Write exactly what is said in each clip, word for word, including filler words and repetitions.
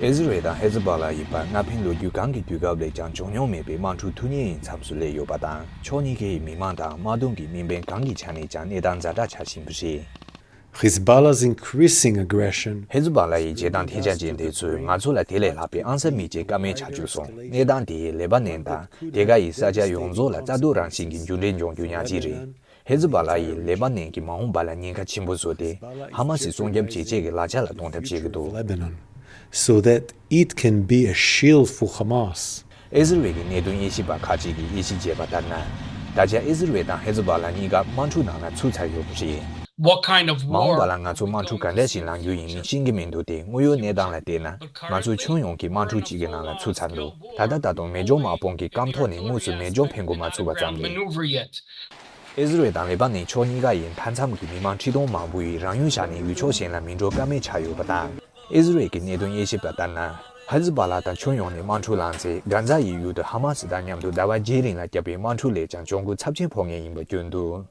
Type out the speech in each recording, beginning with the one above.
ཨི་ཟི་རེལ་དང་ཧེ་ཛི་བྷ་ལ་ཡི་བར་སྔ་ཕན་ལོ་རྒྱུས་གང་གི་དུས་སྐབས་ལས་ཀྱང་བྱུང་མྱོང་མེད་པའི་དམག་འཁྲུག་ཐུག་ཉེན་ཡི་མཚམས་སུ་སླེབས་ཡོད་པ་དང་། ཕྱོགས་གཉིས་ཀའི་མི་མང་དང་དམག་དོན་གྱི་དམིགས་འབེན་གང་གི་ཆ་ནས་ཀྱང་གནས་སྟངས་ཛ་དྲག་ཆགས་བཞིན་པ་རེད། Hezbollah's increasing aggression. ཧེ་ཛི་བྷ་ལ་ཡི་བྱེད་སྟངས་ཐལ་ཆ་ཅན་དེ་ཚོས་ང་ཚོ་ལ་དེ་ལས་ལྷག་པའི་ཨང་གསར་མི་སྐྱེ་ཀ་མེད་ཆགས་བཅུག་སོང་། གནས་སྟངས་དེས་ལེ་པ་ནན་དང་དེ་ག་ཡི་ས་ཆ་ཡོངས་རྫོགས་ལ་རྩ་གཏོར་རང་བཞིན་གྱི་འགྱུར་འགྲོས་འབྱུང་རྒྱུ་ཉག་གཅིག་རེད། ཧེ་ཛི་བྷ་ལ་ཡིས་ལེ་པ་ནན་གྱི་མ་འོངས་པ་ལ་ཉེན་ཁ་ཆེན་པོ་བཟོས་ཏེ། ཧ་མ་སི་སྲུང་སྐྱོབ་བྱེད་ཆེད་ཀྱི་ལག་ཆ་ལ་གཏོང་ཐབས་བྱེད་ཀྱི་འདུག Lebanon, so that it can be a shield for Hamas. ཨི་ཟི་རེལ་གྱི་གནད་དོན་དབྱེ་ཞིབ་པ་ཁག་ཅིག་གིས་དབྱེ་ཞིབ་བྱས་པ་ལྟར་ན། ད་ཆ་ཨི་ཟི་རེལ་དང་ཧེ་ཛི་བྷ་ལ་གཉིས་ཀ་དམག་འཁྲུག་ནང་ལ་ཚུད་ཚར་ཡོད་པ་རེད། What kind of war? མ་འོངས་པ་ལ་ང་ཚོ་དམག་འཁྲུག་ག་འདྲ་ཞིག་ལངས་རྒྱུ་ཡིན་མིན་ཤེས་ཀྱི་མི་འདུག་སྟེ། དངོས་ཡོད་གནས་སྟངས་ལ་བལྟས་ན། ང་ཚོ་ཁྱོན་ཡོངས་ཀྱི་དམག་འཁྲུག་ཅིག་གི་ནང་ལ་ཚུད་ཚར་འདུག་ད་ལྟ་ད་དུང་མེ་སྒྱོགས་དམག་དཔུང་གི་སྐམ་ཐོག་ནས་དངོས་སུ་མེ་སྒྱོགས་འཕེན་འགོ་མ་ཚུགས་པ་ཙམ་རེད། Maneuver yet. ཨི་ཟི་རེལ་དང་ལེ་པ་ནན་ཕྱོགས་གཉིས་ཀ་ཡི་མཐའ་མཚམས་ཀྱི་མི་མང་ཁྲི་སྟོང་མང་པོ་ཡིས་རང་ཡུལ་བཞག་ནས་ཡུལ་ཕྱོགས་གཞན་ལ་མི་འགྲོ་ཀ་མེད་ཆགས་ཡོད་པ་དང་། ཨི་ཟི་རེལ་གྱི་གནད་དོན་དབྱེ་ཞིབ་པ་ལྟར་ན། ཧེ་ཛི་བྷ་ལ་དང་ཁྱོན་ཡོངས་ནས་དམག་འཁྲུག་ལངས་ཚེ། གྷ་ཛ་ཡི་ཡུལ་དུ་ཧ་མ་སི་དང་མཉམ་དུ་ཟླ་བ་བརྒྱད་རིང་ལ་བརྒྱབ་པའི་དམག་འཁྲུག་ལས་ཀྱང་གྱོང་གུད་ཚབས་ཆེན་ཕོག་ངེས་ཡིན་པ་བསྐྱོན་འདུག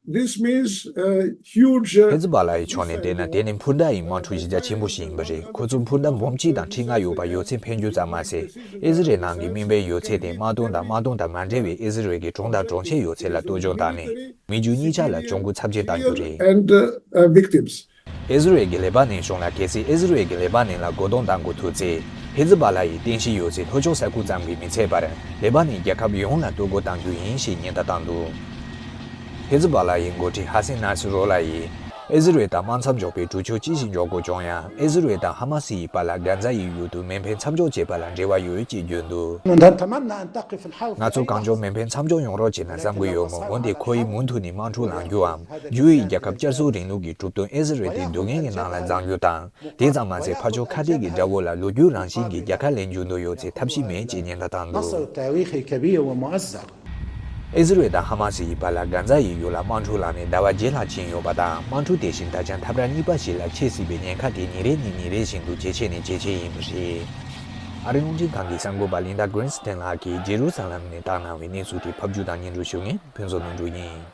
This means a huge, uh, ཧེ་ཛི་བྷ་ལ་ཡི་ཕྱོགས་ནས་བལྟས་ན། དེ་ནི་འཕུར་མདའ་ཡི་དམག་འཁྲུག་གཞི་རྒྱ་ཆེན་པོ་ཞིག་ཡིན་པ་རེད། ཁོ་ཚོ་འཕུར་མདའ་འབུམ་གཅིག་དང་ཁྲི་ལྔ་ཡོད་པ་ཡོད་ཚད་འཕེན་རྒྱུ་ཙམ་མ་ཟད། ཨི་ཟི་རེལ་ནང་གི་དམིགས་འབེན་ཡོད་ཚད་དེ་དམག་དོན་དང་དམག་དོན་དང་མ་འབྲེལ་བའི་ཨི་ཟི་རེལ་གྱི་གྲོང་དང་གྲོང་ཁྱེར་ཡོད་ཚད་ལ་གཏོར་སྐྱོན་བཏང་ནས། མི་རྒྱུ་གཉིས་ཆ་ལ་གྱོང་གུད་ཚབས་ཆེན་བཏང་རྒྱུ་རེད། And, uh, uh, victims. ཨི་ཟི་རེལ་གྱིས་ལེ་པ་ནན་གཞུང་ལ། གལ་སྲིད་ཨི་ཟི་རེལ་གྱིས་ལེ་པ་ནན་ལ་རྒོལ་རྡུང་གཏང་དགོས་ཐུག་ཚེ། ཧེ་ཛི་བྷ་ལ་ཡི་རྟེན་གཞི་ཡོད་ཚད་ལྷོ་ཕྱོགས་ས་ཁུལ་ཙམ་གྱིས་མི་ཚད་པར། ལེ་པ་ནན་རྒྱལ་ཁབ་ཡོངས་ལ་གཏོར་རྒོལ་གཏང་རྒྱུ་ཡིན་ཞེས་ཉེན་བརྡ་བཏང་འདུག་ཧེ་ཛི་བྷ་ལ་ཡི་འགོ་ཁྲིད་ཧ་སན་ནཱ་སི་རོ་ལ་ཡིས། ཨི་ཟི་རེལ་དང་དམག་མཚམས་འཇོག་པའི་གྲོས་ཆོད་ཅི་ཞིག་འཇོག་དགོས་བྱུང་ཡང་། ཨི་ཟི་རེལ་དང་ཧ་མ་སི་ཡི་བར་ལ་གྷ་ཛ་ཡི་ཡུལ་དུ་མེ་འཕེན་མཚམས་འཇོག་བྱེད་པ་ལ་འབྲེལ་བ་ཡོད་ཅེས་བརྗོད་འདུག་ང་ཚོ་གང་མགྱོགས་མེ་འཕེན་མཚམས་འཇོག་ཡོང་རོགས་བྱེད་ན་བསམ་གྱི་ཡོད་མོད། འོན་ཏེ་ཁོ་ཡིས་མུ་མཐུད་ནས་དམག་འཁྲུག་ལངས་རྒྱུའམ། ཇུའུ་ཡི་རྒྱལ་ཁབ་བསྐྱར་གསོའི་རིང་ལུགས་ཀྱི་གྲུབ་དོན་ཨི་ཟི་རེལ་དེ་སྡུག་བསྔལ་གྱི་ནང་ལ་བརྫང་རྒྱུ་དང་། དེ་ཙམ་མ་ཟད། ཕར་ཕྱོགས་ཁ་གཏད་ཀྱི་དགྲ་བོ་ལ་ལོ་རྒྱུས་རང་བཞིན་གྱི་རྒྱལ་ཁ་ལེན་རྒྱུ་འདོད་ཡོད་ཚེ་ཐབས་ཤེས་མེད་ཅེས་ཉེན་བརྡ་བཏང་འདུག་ཨི་ཟི་རེལ་དང་ཧ་མ་སི་ཡི་བར་ལ་གྷ་ཛ་ཡི་ཡུལ་ལ་དམག་འཁྲུག་ལངས་ནས་ཟླ་བ་བརྒྱད་ལྷག་ཕྱིན་ཡོད་པ་དང་། དམག་འཁྲུག་དེ་བཞིན་ད་ཆ་འཐབ་ར་གཉིས་པ་ཞིག་ལ་ཆེ་སྲིད་པའི་ཉེན་ཁ་དེ་ཉིན་རེ་ནས་ཉིན་རེ་བཞིན་དུ་ཇེ་ཆེ་ནས་ཇེ་ཆེ་ཡིན་པ་རེད། ཨ་རིའི་རླུང་འཕྲིན་ཁང་གི་གསར་འགོད་པ་ལིན་ཌ་གྷི་རིན་སི་ཐན་ལགས་ཀྱིས་ཇེ་རུ་ས་ལམ་ནས་བཏང་གནང་བའི་གནས་ཚུལ་དེ་ཕབ་སྒྱུར་དང་སྙན་སྒྲོན་ཞུ་མཁན་ཕུན་ཚོགས་དོན་གྲུབ་ཡིན།